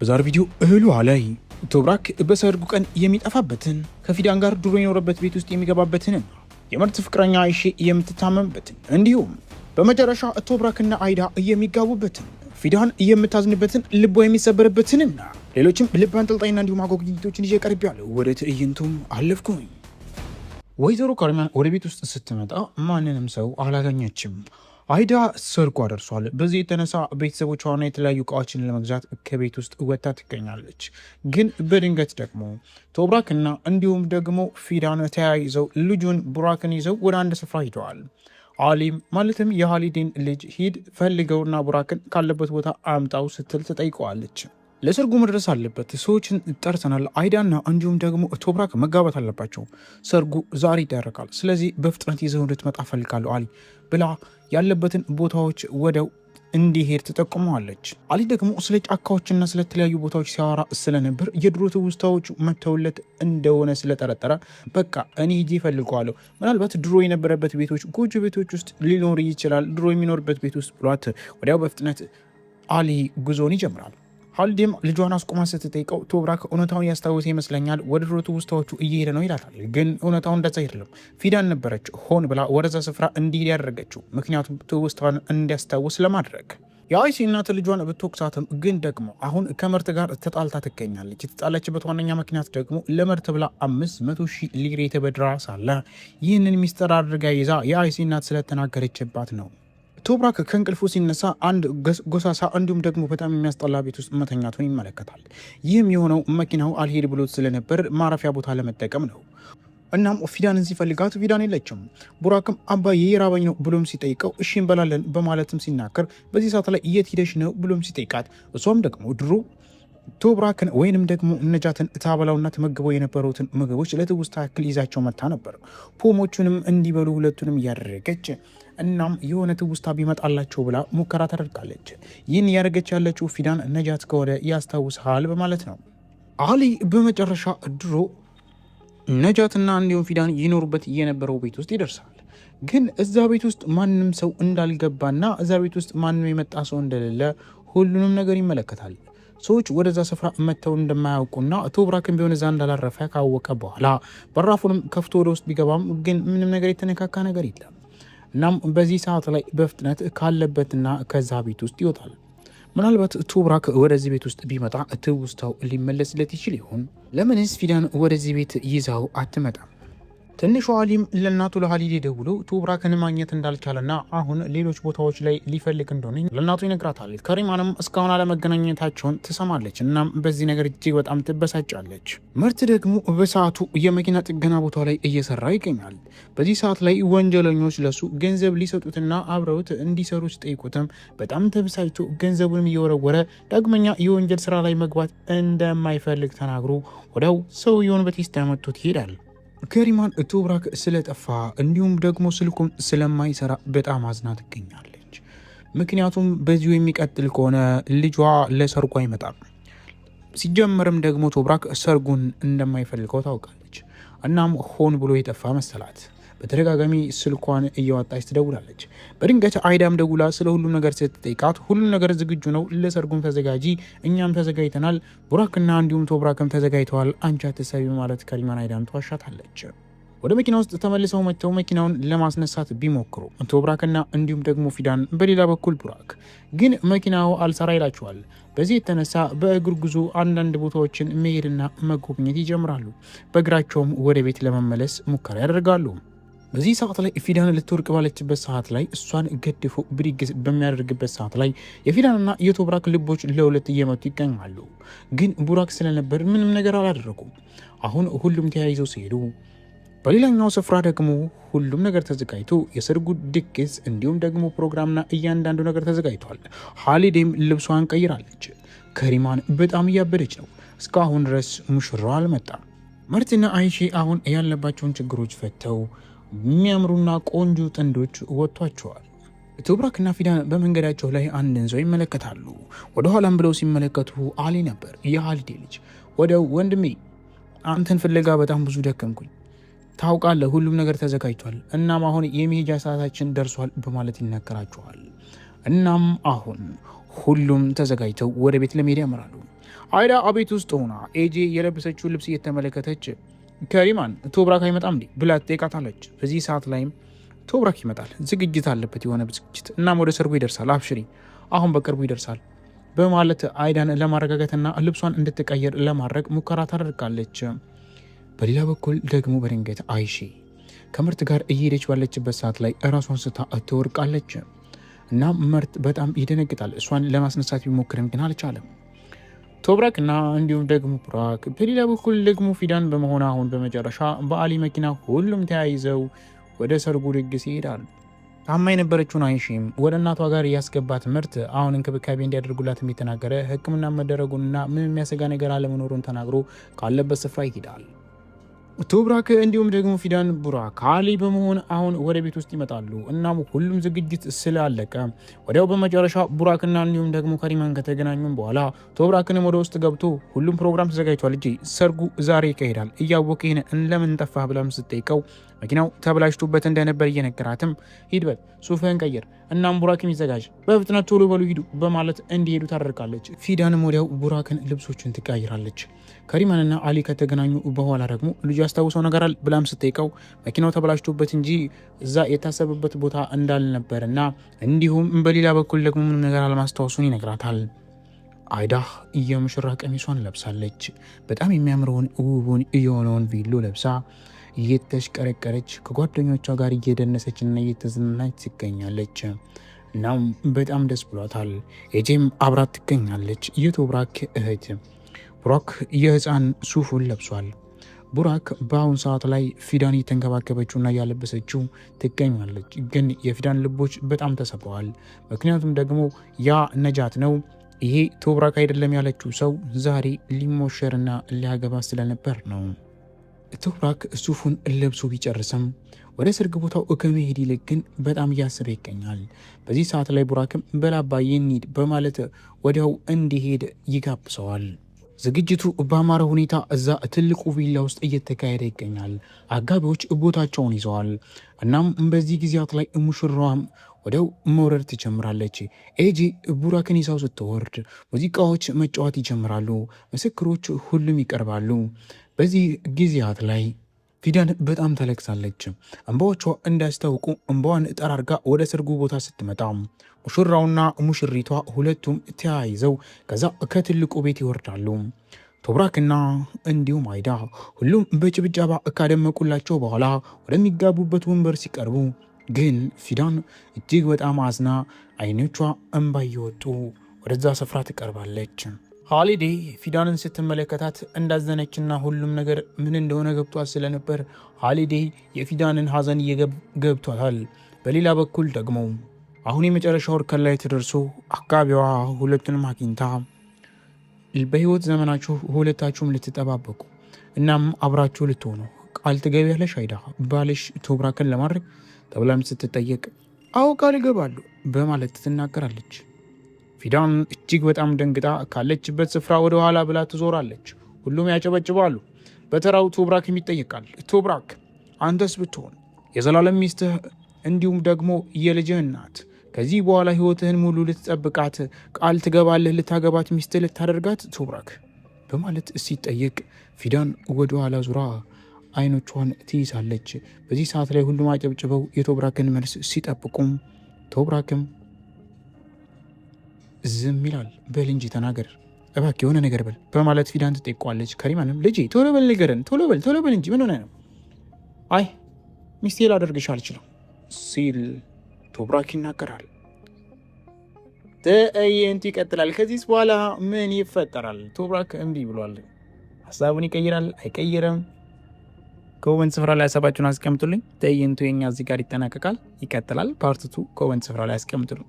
በዛሬው ቪዲዮ እህሉ ላይ ቶብራክ በሰርጉ ቀን የሚጠፋበትን፣ ከፊዳን ጋር ድሮ የኖረበት ቤት ውስጥ የሚገባበትንና የምርት ፍቅረኛ አይሼ የምትታመምበትን፣ እንዲሁም በመጨረሻ ቶብራክና አይዳ የሚጋቡበትን፣ ፊዳን የምታዝንበትን፣ ልቧ የሚሰበርበትንና ሌሎችም ልብ አንጠልጣይና እንዲሁም አጓጊ ትዕይንቶችን ይዤ ቀርቤያለሁ። ወደ ትዕይንቱም አለፍኩኝ። ወይዘሮ ካርሚያን ወደ ቤት ውስጥ ስትመጣ ማንንም ሰው አላገኘችም። አይዳ ሰርጓ ደርሷል። በዚህ የተነሳ ቤተሰቦቿና የተለያዩ እቃዎችን ለመግዛት ከቤት ውስጥ ወጥታ ትገኛለች። ግን በድንገት ደግሞ ቶብራክና እንዲሁም ደግሞ ፊዳን ተያይዘው ልጁን ቡራክን ይዘው ወደ አንድ ስፍራ ሂደዋል። አሊም ማለትም የሃሊዴን ልጅ ሂድ ፈልገውና ቡራክን ካለበት ቦታ አምጣው ስትል ትጠይቀዋለች። ለሰርጉ መድረስ አለበት፣ ሰዎችን ጠርተናል። አይዳና እንዲሁም ደግሞ ቶብራክ መጋባት አለባቸው። ሰርጉ ዛሬ ይደረጋል። ስለዚህ በፍጥነት ይዘው እንድትመጣ እፈልጋለሁ አሊ ብላ ያለበትን ቦታዎች ወደው እንዲሄድ ትጠቁመዋለች። አሊ ደግሞ ስለ ጫካዎችና ስለተለያዩ ቦታዎች ሲያወራ ስለነበር የድሮ ትውስታዎች መተውለት እንደሆነ ስለጠረጠረ በቃ እኔ ሂጄ እፈልገዋለሁ፣ ምናልባት ድሮ የነበረበት ቤቶች፣ ጎጆ ቤቶች ውስጥ ሊኖር ይችላል፣ ድሮ የሚኖርበት ቤት ውስጥ ብሏት ወዲያው በፍጥነት አሊ ጉዞውን ይጀምራል። ሀልዴም ልጇን አስቆማ ስትጠይቀው ቶብራክ እውነታውን ያስታወሰ ይመስለኛል፣ ወደ ድሮ ትውስታዎቹ እየሄደ ነው ይላታል። ግን እውነታው እንደዛ አይደለም። ፊዳን ነበረች ሆን ብላ ወደዛ ስፍራ እንዲሄድ ያደረገችው፣ ምክንያቱም ትውስታዋን እንዲያስታውስ ለማድረግ። የአይሲ እናት ልጇን ብትወቅሳትም ግን ደግሞ አሁን ከመርት ጋር ተጣልታ ትገኛለች። የተጣላችበት ዋነኛ ምክንያት ደግሞ ለመርት ብላ 500,000 ሊሬ ተበድራ ሳለ ይህንን ሚስጥር አድርጋ ይዛ የአይሲ እናት ስለተናገረችባት ነው። ቶብራክ ከእንቅልፉ ሲነሳ አንድ ጎሳሳ እንዲሁም ደግሞ በጣም የሚያስጠላ ቤት ውስጥ መተኛቱን ይመለከታል። ይህም የሆነው መኪናው አልሄድ ብሎት ስለነበር ማረፊያ ቦታ ለመጠቀም ነው። እናም ፊዳንን ሲፈልጋት ፊዳን የለችም። ቡራክም አባዬ የራበኝ ነው ብሎም ሲጠይቀው እሺ እንበላለን በማለትም ሲናገር በዚህ ሰዓት ላይ የት ሂደሽ ነው ብሎም ሲጠይቃት እሷም ደግሞ ድሮ ቶብራክን ወይንም ደግሞ ነጃትን ታበላውና ተመግበው የነበሩትን ምግቦች ለትውስታ ያክል ይዛቸው መታ ነበር። ፖሞቹንም እንዲበሉ ሁለቱንም እያደረገች እናም የሆነ ትውስታ ቢመጣላቸው ብላ ሙከራ ታደርጋለች። ይህን እያደረገች ያለችው ፊዳን ነጃት ከሆነ ያስታውስሃል በማለት ነው። አሊ በመጨረሻ ድሮ ነጃትና እንዲሁም ፊዳን ይኖሩበት የነበረው ቤት ውስጥ ይደርሳል። ግን እዛ ቤት ውስጥ ማንም ሰው እንዳልገባና እዛ ቤት ውስጥ ማንም የመጣ ሰው እንደሌለ ሁሉንም ነገር ይመለከታል። ሰዎች ወደዛ ስፍራ መጥተው እንደማያውቁና ቶብራክን ቢሆን እዛ እንዳላረፈ ካወቀ በኋላ በራፉንም ከፍቶ ወደ ውስጥ ቢገባም ግን ምንም ነገር የተነካካ ነገር የለም። እናም በዚህ ሰዓት ላይ በፍጥነት ካለበትና ከዛ ቤት ውስጥ ይወጣል። ምናልባት ቶብራክ ወደዚህ ቤት ውስጥ ቢመጣ ትውስታው ሊመለስለት ይችል ይሆን? ለምንስ ፊዳን ወደዚህ ቤት ይዛው አትመጣም? ትንሹ አሊም ለእናቱ ለሀሊዴ ደውሎ ቶብራክን ማግኘት እንዳልቻለና አሁን ሌሎች ቦታዎች ላይ ሊፈልግ እንደሆነ ለእናቱ ይነግራታል። ከሪማንም እስካሁን አለመገናኘታቸውን ትሰማለች። እናም በዚህ ነገር እጅግ በጣም ትበሳጫለች። ምርት ደግሞ በሰዓቱ የመኪና ጥገና ቦታ ላይ እየሰራ ይገኛል። በዚህ ሰዓት ላይ ወንጀለኞች ለሱ ገንዘብ ሊሰጡትና አብረውት እንዲሰሩ ሲጠይቁትም በጣም ተበሳጭቶ ገንዘቡንም እየወረወረ ዳግመኛ የወንጀል ስራ ላይ መግባት እንደማይፈልግ ተናግሮ ወዲያው ሰውየውን በቴስታ መጥቶት ይሄዳል። ከሪማን ቶብራክ ስለጠፋ እንዲሁም ደግሞ ስልኩም ስለማይሰራ በጣም አዝና ትገኛለች። ምክንያቱም በዚሁ የሚቀጥል ከሆነ ልጇ ለሰርጉ አይመጣም። ሲጀመርም ደግሞ ቶብራክ ሰርጉን እንደማይፈልገው ታውቃለች። እናም ሆን ብሎ የጠፋ መሰላት። በተደጋጋሚ ስልኳን እያወጣች ትደውላለች። በድንገት አይዳም ደውላ ስለ ሁሉም ነገር ስትጠይቃት ሁሉም ነገር ዝግጁ ነው፣ ለሰርጉም ተዘጋጂ፣ እኛም ተዘጋጅተናል፣ ቡራክና እንዲሁም ቶብራክም ተዘጋጅተዋል፣ አንቺ አትሰቢ ማለት ከሪማን አይዳም ትዋሻታለች። ወደ መኪና ውስጥ ተመልሰው መጥተው መኪናውን ለማስነሳት ቢሞክሩ ቶብራክና እንዲሁም ደግሞ ፊዳን፣ በሌላ በኩል ቡራክ ግን መኪናው አልሰራ ይላቸዋል። በዚህ የተነሳ በእግር ጉዞ አንዳንድ ቦታዎችን መሄድና መጎብኘት ይጀምራሉ። በእግራቸውም ወደ ቤት ለመመለስ ሙከራ ያደርጋሉ። በዚህ ሰዓት ላይ ፊዳን ልትወርቅ ባለችበት ሰዓት ላይ እሷን ገድፎ ብድግ በሚያደርግበት ሰዓት ላይ የፊዳንና የቶብራክ ልቦች ለሁለት እየመቱ ይገኛሉ። ግን ቡራክ ስለነበር ምንም ነገር አላደረጉም። አሁን ሁሉም ተያይዘው ሲሄዱ በሌላኛው ስፍራ ደግሞ ሁሉም ነገር ተዘጋጅቶ የሰርጉ ድግስ እንዲሁም ደግሞ ፕሮግራምና እያንዳንዱ ነገር ተዘጋጅቷል። ሀሊዴም ልብሷን ቀይራለች። ከሪማን በጣም እያበደች ነው። እስካሁን ድረስ ሙሽራው አልመጣም። መርትና አይሼ አሁን ያለባቸውን ችግሮች ፈተው የሚያምሩና ቆንጆ ጥንዶች ወጥቷቸዋል። ቶብራክና ፊዳን በመንገዳቸው ላይ አንድን ሰው ይመለከታሉ። ወደኋላም ብለው ሲመለከቱ አሊ ነበር፣ የሀሊዴ ልጅ። ወደው ወንድሜ አንተን ፍለጋ በጣም ብዙ ደከምኩኝ፣ ታውቃለህ፣ ሁሉም ነገር ተዘጋጅቷል። እናም አሁን የመሄጃ ሰዓታችን ደርሷል በማለት ይናገራቸዋል። እናም አሁን ሁሉም ተዘጋጅተው ወደ ቤት ለመሄድ ያመራሉ። አይዳ አቤት ውስጥ ሆና ኤጄ የለበሰችውን ልብስ እየተመለከተች ከሪማን ቶብራክ አይመጣም እንዴ ብላ ትጠይቃታለች። በዚህ ሰዓት ላይም ቶብራክ ይመጣል፣ ዝግጅት አለበት የሆነ ዝግጅት፣ እናም ወደ ሰርጉ ይደርሳል፣ አብሽሪ አሁን በቅርቡ ይደርሳል በማለት አይዳን ለማረጋጋትና ልብሷን እንድትቀይር ለማድረግ ሙከራ ታደርጋለች። በሌላ በኩል ደግሞ በድንገት አይሺ ከምርት ጋር እየሄደች ባለችበት ሰዓት ላይ እራሷን ስታ ትወድቃለች። እና ምርት በጣም ይደነግጣል። እሷን ለማስነሳት ቢሞክርም ግን አልቻለም። ቶብራክ እና እንዲሁም ደግሞ ቡራክ፣ በሌላ በኩል ደግሞ ፊዳን በመሆን አሁን በመጨረሻ በአሊ መኪና ሁሉም ተያይዘው ወደ ሰርጉ ድግስ ይሄዳሉ። ታማ የነበረችውን አይሺም ወደ እናቷ ጋር ያስገባት ምርት አሁን እንክብካቤ እንዲያደርጉላት የተናገረ ሕክምና መደረጉንና ምንም የሚያሰጋ ነገር አለመኖሩን ተናግሮ ካለበት ስፍራ ይሄዳል። ቶብራክ እንዲሁም ደግሞ ፊዳን ቡራክ አሊ በመሆን አሁን ወደ ቤት ውስጥ ይመጣሉ። እናም ሁሉም ዝግጅት ስላለቀ ወዲያው በመጨረሻ ቡራክና እንዲሁም ደግሞ ከሪማን ከተገናኙም በኋላ ቶብራክንም ወደ ውስጥ ገብቶ ሁሉም ፕሮግራም ተዘጋጅቷል እጂ ሰርጉ ዛሬ ይካሄዳል፣ እያወቅ ይህን ለምን ጠፋህ ብላም ስትጠይቀው መኪናው ተበላሽቶበት እንደነበር እየነገራትም ሂድ በል ሱፍህን ቀይር፣ እናም ቡራክም ይዘጋጅ፣ በፍጥነት ቶሎ በሉ ሂዱ በማለት እንዲሄዱ ታደርጋለች። ፊዳንም ወዲያው ቡራክን ልብሶችን ትቀይራለች። ከሪማንና አሊ ከተገናኙ በኋላ ደግሞ ልጁ ያስታውሰው ነገር አለ ብላም ስትጠይቀው መኪናው ተበላሽቶበት እንጂ እዛ የታሰበበት ቦታ እንዳልነበርና እንዲሁም በሌላ በኩል ደግሞ ምንም ነገር አለማስታወሱን ይነግራታል። አይዳ የሙሽራ ቀሚሷን ለብሳለች። በጣም የሚያምረውን ውቡን የሆነውን ቪሎ ለብሳ እየተሽቀረቀረች ከጓደኞቿ ጋር እየደነሰችና እየተዝናናች ትገኛለች። እናም በጣም ደስ ብሏታል። ኤጄም አብራት ትገኛለች። የቶብራክ እህት ቡራክ የህፃን ሱፉን ለብሷል። ቡራክ በአሁን ሰዓት ላይ ፊዳን እየተንከባከበችውና እያለበሰችው ትገኛለች። ግን የፊዳን ልቦች በጣም ተሰብረዋል። ምክንያቱም ደግሞ ያ ነጃት ነው ይሄ ቶብራክ አይደለም ያለችው ሰው ዛሬ ሊሞሸርና ሊያገባ ስለነበር ነው። ቶብራክ ሱፉን ለብሶ ቢጨርስም ወደ ሰርግ ቦታው ከመሄድ ይልቅ ግን በጣም እያሰበ ይገኛል። በዚህ ሰዓት ላይ ቡራክም በላባዬ እንሂድ በማለት ወዲያው እንዲሄድ ይጋብዘዋል። ዝግጅቱ በአማረ ሁኔታ እዛ ትልቁ ቪላ ውስጥ እየተካሄደ ይገኛል። አጋቢዎች ቦታቸውን ይዘዋል። እናም በዚህ ጊዜያት ላይ ሙሽራዋም ወዲያው መውረድ ትጀምራለች። ኤጂ ቡራክን ይዛው ስትወርድ ሙዚቃዎች መጫወት ይጀምራሉ። ምስክሮች ሁሉም ይቀርባሉ። በዚህ ጊዜያት ላይ ፊዳን በጣም ተለቅሳለች። እንባዎቿ እንዳያስታውቁ እንባዋን ጠራርጋ ወደ ሰርጉ ቦታ ስትመጣ ሙሽራውና ሙሽሪቷ ሁለቱም ተያይዘው ከዛ ከትልቁ ቤት ይወርዳሉ። ቶብራክና እንዲሁም አይዳ ሁሉም በጭብጨባ ካደመቁላቸው በኋላ ወደሚጋቡበት ወንበር ሲቀርቡ ግን ፊዳን እጅግ በጣም አዝና አይኖቿ እንባ እየወጡ ወደዛ ስፍራ ትቀርባለች። ሆሊዴ ፊዳንን ስትመለከታት እንዳዘነችና ሁሉም ነገር ምን እንደሆነ ገብቷት ስለነበር ሆሊዴ የፊዳንን ሀዘን ገብቷታል። በሌላ በኩል ደግሞ አሁን የመጨረሻው እርከን ላይ ተደርሶ አካባቢዋ ሁለቱንም አግኝታ በህይወት ዘመናችሁ ሁለታችሁም ልትጠባበቁ እናም አብራችሁ ልትሆኑ ቃል ትገቢያለሽ አይዳ ባልሽ ቶብራክን ለማድረግ ተብላም ስትጠየቅ አዎ ቃል እገባለሁ በማለት ትናገራለች። ፊዳን እጅግ በጣም ደንግጣ ካለችበት ስፍራ ወደ ኋላ ብላ ትዞራለች። ሁሉም ያጨበጭባሉ። በተራው ቶብራክም ይጠየቃል። ቶብራክ አንተስ ብትሆን የዘላለም ሚስትህ እንዲሁም ደግሞ የልጅህ እናት ከዚህ በኋላ ህይወትህን ሙሉ ልትጠብቃት ቃል ትገባለህ፣ ልታገባት ሚስትህ ልታደርጋት ቶብራክ በማለት ሲጠየቅ ፊዳን ወደ ኋላ ዙራ አይኖቿን ትይዛለች። በዚህ ሰዓት ላይ ሁሉም አጨብጭበው የቶብራክን መልስ ሲጠብቁም ቶብራክም ዝም ይላል። በል እንጂ ተናገር እባክህ የሆነ ነገር በል በማለት ፊዳን ትጠይቋለች። ከሪማንም ልጄ ቶሎ በል ንገረን፣ ቶሎ በል ቶሎ በል እንጂ ምን ሆነ ነው? አይ ሚስቴ ላደርግሽ አልችልም ሲል ቶብራክ ይናገራል። ትዕይንቱ ይቀጥላል። ከዚህ በኋላ ምን ይፈጠራል? ቶብራክ እምቢ ብሏል። ሀሳቡን ይቀይራል አይቀይርም? comment ስፍራ ላይ ሀሳባችሁን አስቀምጡልኝ። ትዕይንቱ የኛ እዚህ ጋር ይጠናቀቃል። ይቀጥላል። Part 2 comment ስፍራ ላይ አስቀምጡልኝ።